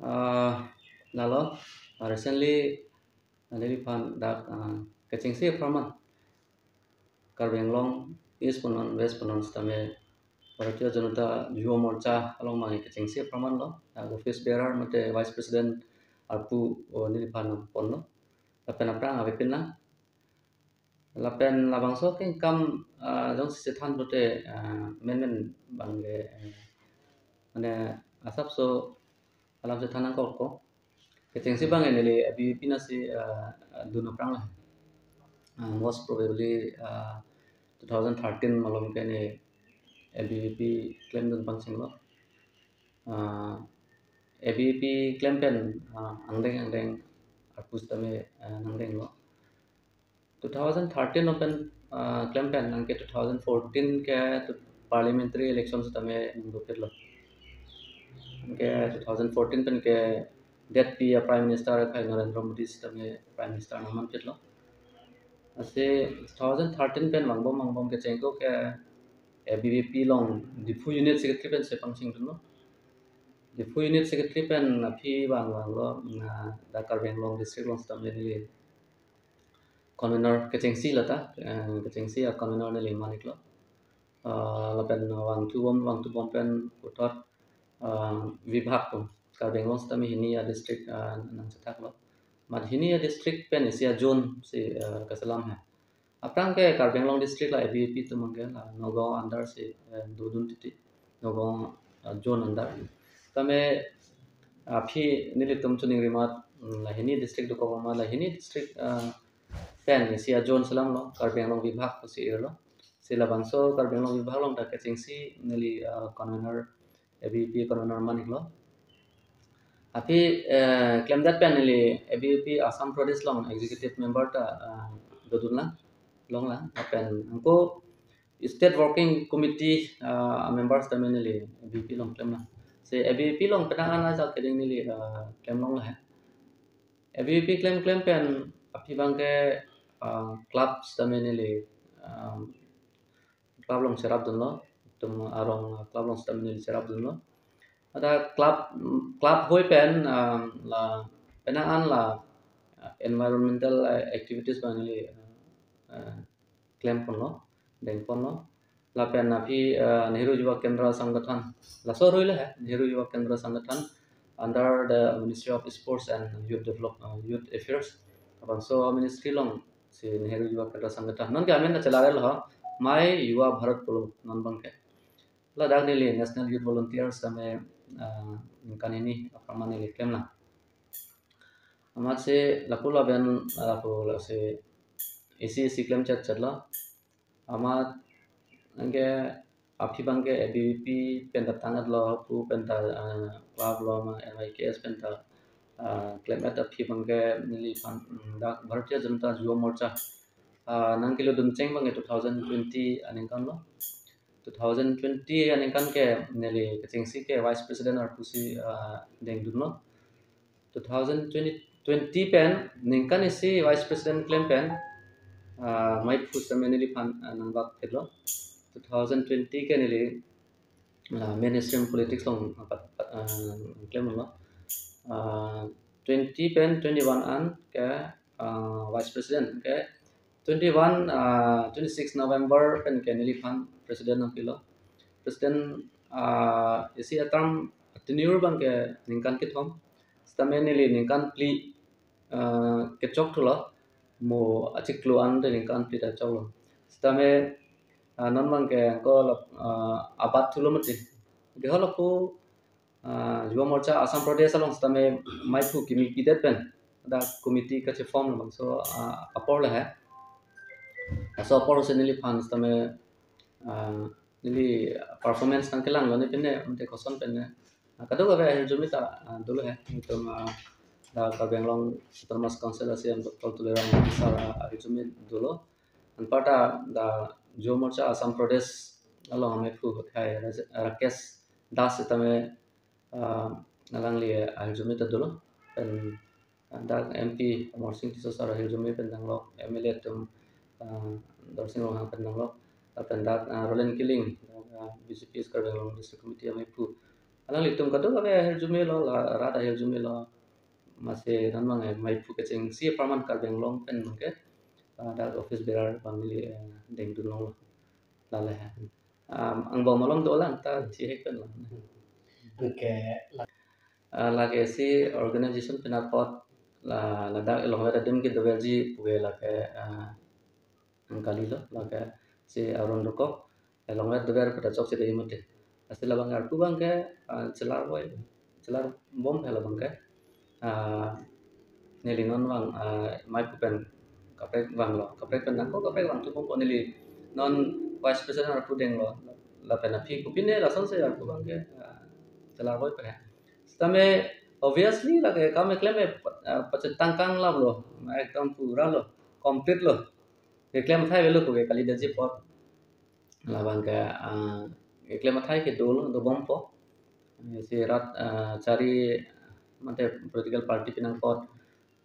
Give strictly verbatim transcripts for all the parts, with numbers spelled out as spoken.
Ah, lalo, ah, recently, ah, neliphan dak, ah, kechengsi apharman Karbi Anglong East punon West punon sitame Bharatiya Janata Yuva Morcha along abang kechengsi apharman lo, ah, office bearer mate vice president arpu, oh, neliphan ponlo. Lapen aphrang avepin lang. Lapen labangso kengkam, ah, jongsi chethan pulote, ah, menmen abang ke, eh, mane asapso alam chethan nangkok ko. Kechengsi abang neli A B V P nasi, ah, dun aphrang lo. Ah, most probably, ah, two thousand thirteen malom ke ne A B V P klemdun pangchenglo. Ah, A B V P klem pen, ah, angdeng angdeng arpu sitame, ah, nangdenglo. Two thousand thirteen pen, ah, klem pen anke two thousand fourteen ke tu parliamentary election sitame nangdopetlo. Anke two thousand fourteen pen ke detpi a Prime Minister akhai Narendra Modi sitame Prime Minister nangmanpetlo. Lasi two thousand thirteen pen vangbom vangbom kecheng ko ke A B V P along Diphu Unit Secretary pen si pangchengdunlo. Diphu Unit Secretary pen aphi van vanglo, na dak Karbi Anglong District along sitame neli convener kechengsi lata, eh, kechengsi a convener neli man-iklo. Ah, lapen vangthu bom, vangthu bom pen puthot, ah, vibhag pu Karbi Anglong sitame hini a district, ah, nangchethaklo. Mat hini a district pen isi a zone si, ah, kachelam he. Aphrang ke Karbi Anglong District la A B V P atum abang ke la Nagaon under si, eh, dodun titi. Nagaon, eh, zone under. Tame aphi nelitum choningri amat, mm, la hini district dokok amat la hini district, eh, pen isi a zone chelamlo, Karbi Anglong vibhag pusi irlo. Si labangso Karbi Anglong vibhag along dak kechengsi neli, eh, convener A B V P convener man-iklo. Aphi, eh, klemdet pen neli A B V P Assam Pradesh along executive member ta, eh, dodun lang, long lang. Lapen anke State Working Committee, eh, members tame neli A B V P along klem lang. Si A B V P along penang an ajak keding neli, eh, klem longlo he. A B V P klem klem pen aphi abang ke, eh, club sitame neli, eh, club along cherapdunlo, itum arong club along sitame neli cherapdunlo. Ada club, club hoi pen, ah, la penang an la, ah, environmental, ah, activities abang neli, ah, ah, klemponlo, dengponlo. Lapen aphi, ah, Nehru Yuva Kendra Sangathan. Laso aroi le he, Nehru Yuva Kendra Sangathan under the Ministry of Sports and Youth Develop, ah, Youth Affairs. Labangso ministry along si Nehru Yuva Kendra Sangathan. Non ke amen ta chelarelo ho, My Yuva Bharat pulo non abang ke. Ladak neli National Youth Volunteers tame, ah, ningkan hini apharman neli klem lang. Amatsi lapu lapen, ah, lapu lasi isi isi klem chetchetlo. Amat anke aphi abang ke A B V P pen ta tang-etlo, pu pen ta, ah, club lo ma N Y K S pen ta, ah, klem-et aphi abang ke neliphan, mm, dak Bharatiya Janata Yuva Morcha, ah, nangkelodun cheng abang ke two thousand twenty aningkan lo. Two thousand twenty aningkan ke neli kechengsi ke Vice President arpu si, ah, dengdunlo. Two thousand twenty, twenty pen ningkan isi Vice President klem pen, ah, maiphu sitame neliphan, ah, nangbak phitlo. Two thousand twenty ke neli, ah, mainstream politics along, ah, pat-, pat-, ah, klemlo. Ah, twenty pen twenty-one an ke, ah, Vice President ke twenty-one, ah, twenty-six November pen ke neliphan President nangpilo. President, ah, isi a-term tenure abang ke ningkan kethom. Sitame neli ningkan phli, ah, kechok thulo. Mo achiklo an te ningkan phli ta choklo. Sitame, ah, non abang ke anke la, ah, abat thulo mati. Deholo ko, ah, Yuva Morcha Assam Pradesh along sitame maiphu kimi pidet pen dak committee kacheform labangso, ah, apor le he. Laso apor si neliphan sitame, ah, neli performance nangkelanglo ne pine, mate koson pine. Ah, kadokave ahirjume ta, ah, dolo he. Itum, ah, dak Karbi Anglong Autonomous Council a C E M Doctor Tuliram Ronghang sir, ah, ahirjume dolo. Anparta dak Yuva Morcha Assam Pradesh along amaiphu akhai Raj-, Rakesh Das sitame, ah, alangli ahirjume ta dolo. Pen, ah, dak M P Amarsing Tisso sir ahirjume pen danglok, M L A atum, ah, Darsing Ronghang pen danglok. Lapen dak, ah, Roland Killing, dak, ah, B J P East Karbi Anglong District Committee amaiphu, Alanglitum kadokave ahirjume lo, la rat ahirjume lo. Masi non abang, eh, maiphu kechengsi apharman Karbi Anglong pen abangke, ah, dak office bearer abang neli, eh, dengdun longlo. Lale. Ah, angbong malom dolang ta chihek pen lo. Anke la- Ah, lake isi organization pen apot la, ladak elongvet adim kedoverji puke lake, ah, angkali lo, lake si Arun Rukok, elongvet dover pada chokche dei mate. Lasi labang arpu abangke, ah, chelar voi, chelar bom he labangke. Ah, neli non abang, ah, maiphu pen kaprek vanglo, kaprek pen nangko kaprek vangthu bompo neli. Non vice president arpu denglo, lapen aphi kopine lasonsi arpu abangke, ah, chelar voi pe. Sitame obviously lake kam keklem, eh, pa-, ah, pachetang kanglam lo, ekdom pura lo, complete lo. Keklem athai avelo puke kalidet ji apot. Labangke, ah, keklem athai ke dolo, dobompo. Si rat, ah, chari mate political party pinangpot,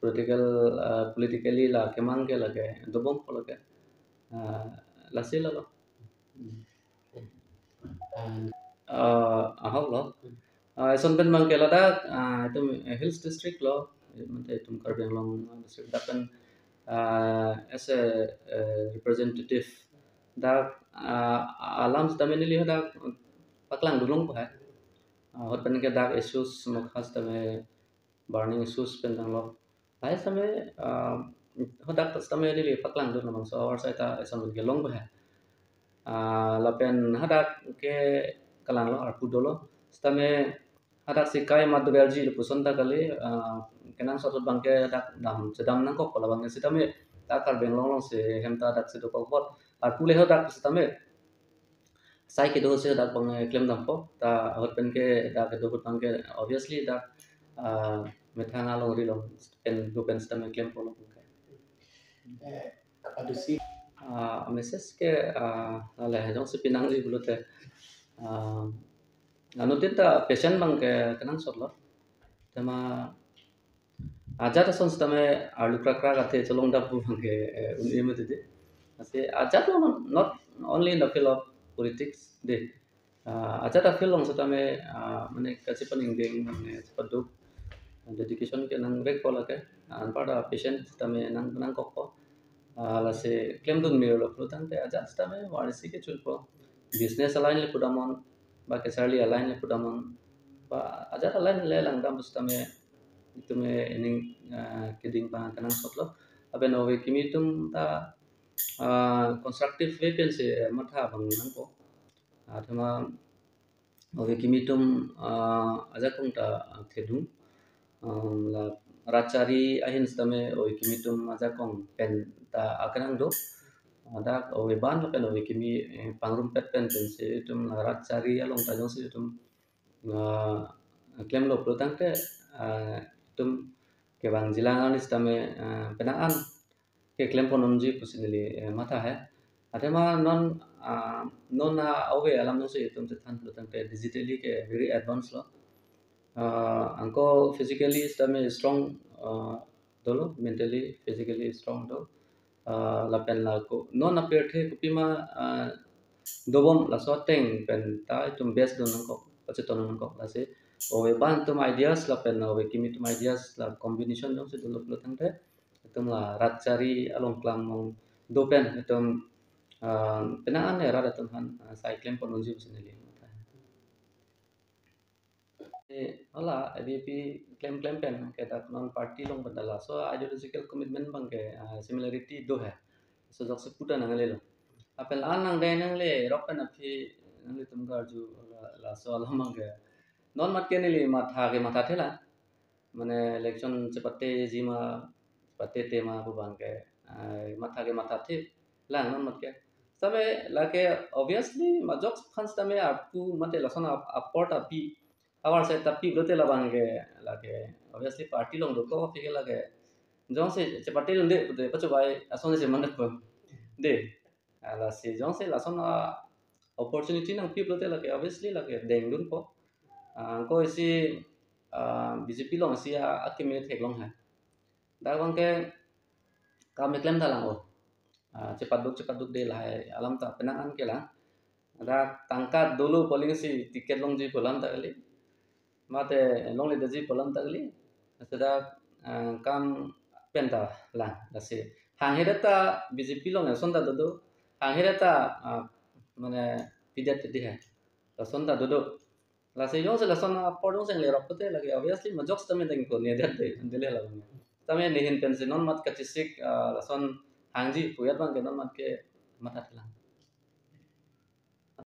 political, ah, politically la kemang ke lake dobompo lake. Ah, lasi lalo. Ah, ahok lo. Ah, eson pen abangke ladak, ah, itum, eh, hills district lo, mate itum Karbi Anglong district dak pen, ah, as a, eh, representative dak, ah, alam sitame neli hadak paklangdun longpo hai. Ah, ahut pen ke dak issues mokha sitame burning issues pen tanglo. Lahai sitame, ah, hadak sitame neli paklangdun labangso ahavar seta eson pen kelongpo hai. Ah, lapen hadak ke kalanglo, arpu dolo. Sitame hadak si kai mat doverji lapuson ta kali, ah, kenangsot abangke dak dam chedam nangkok labangke sitame ta Karbi Anglong alongsi hem ta dak si dokok apot. Arpu le hadak sitame sai kedo si dak abang, eh, klem dampo. Ta ahut pen ke dak kedo ahut abangke obviously dak, ah, methang alongri along pen do pen sitame klempo lo. Eh, adusi. Ah, message ke, ah, ale jongsi pinangri pulote, ah, anuttin ta patient abangke kenangsot lo. Tema ajat ason sitame arlu krakra kate cholong dap pu abangke, eh, un-e mati dei. Lasi ajat lo, not only in the field of politics dei. Ah, ajat a-field along sitame, ah, mane kachepaningding, mane chepaduk, dedication ke nangvekpo lake, ah, anparta patient sitame nang, nangkokpo. Ah, lasi klemdun mir lo pulotangte ajat sitame war isi ke chulpo. Business a-line le pudamnon, ba kacharli a-line le pudamnon, ba ajat a-line le langdam sitame itum ening, ah, keding abang kenangsot lo. Lapen ove kimi atum ta, ah, constructive way pensi, eh, matha abang nangpo. Athema ove kimi atum, ah, ajakong ta, ah, thedung. Um, la rat chari ahin sitame ove kimi atum ajakong pen ta akenang do. Dak ove ban lapen ove kimi, eh, pangrumpet pen pensi itum la rat chari along ta jongsi itum, ah, klemlo pulotangte, ah, itum kevangjilang arni sitame, ah, penang an keklem pon unji pusi neli, eh, matha hai. Athema non, ah, non a-ove alam jongsi itum chethan pulotangte digitally ke very advanced lo. Ah, anke physically sitame strong, ah, dolo, mentally, physically strong do. Ah, lapen la ko non apirthe kopima, ah, dobom laso ateng pen ta itum best dun nangkok, pacheton nangkok lasi. Ove ban atum ideas lapen ove kimi atum ideas la combination jongsi dolo pulotangte itum la rat chari along klemdun do pen itum, ah, penang an rat atum aphan, ah, sai klem pon unji pusi neli matha. Eh, hala A B V P klem klem pen ke dak non party along pen ta laso ideological commitment abangke, ah, similarity do hai. So jok se puta nanglelo. Lapen la-an nangdai nangle rok pen aphi nanglitum karju la, laso alam abangke. Non mat ke neli matha ke mathathelang. Mane election chepate jima, chepate tema pu abangke, ai, matha ke mathathelang non mat ke. Sitame lake obviously majok aphan sitame arpu mate lason ap-, apor ta pi. Ahavar seta pi pulote labangke lake obviously party along dokok aphi ke lake jongsi chepate longle pute pachobei asonsi mandetpo. Dei. Ah, lasi jongsi lason a-opportunity nangpi pulote lake obviously lake dengdunpo. Ah, anke isi, ah, B J P along isi a, akeme theklong hai. Dak abangke kam keklem ta lang o. Ah, chepaduk chepaduk dei lahai alam ta penang an kelang. Dak tangka dolo polling si ticket longji pu alam ta kali. mate longledetji pu alam ta kali. Seta, ah, kam pen ta lang, lasi hanghe det ta B J P along lason ta dodo, hanghe det ta, ah, mane pidet di hai, lason ta dodo. Lasi jongsi lason apor jongsi le rok pute lagi, obviously majok sitame deng ko ne det de, dele la bang. Tame nehin pensi non mat kachesik, ah, lason hangji pu ajat abang ke non mat ke matha lang.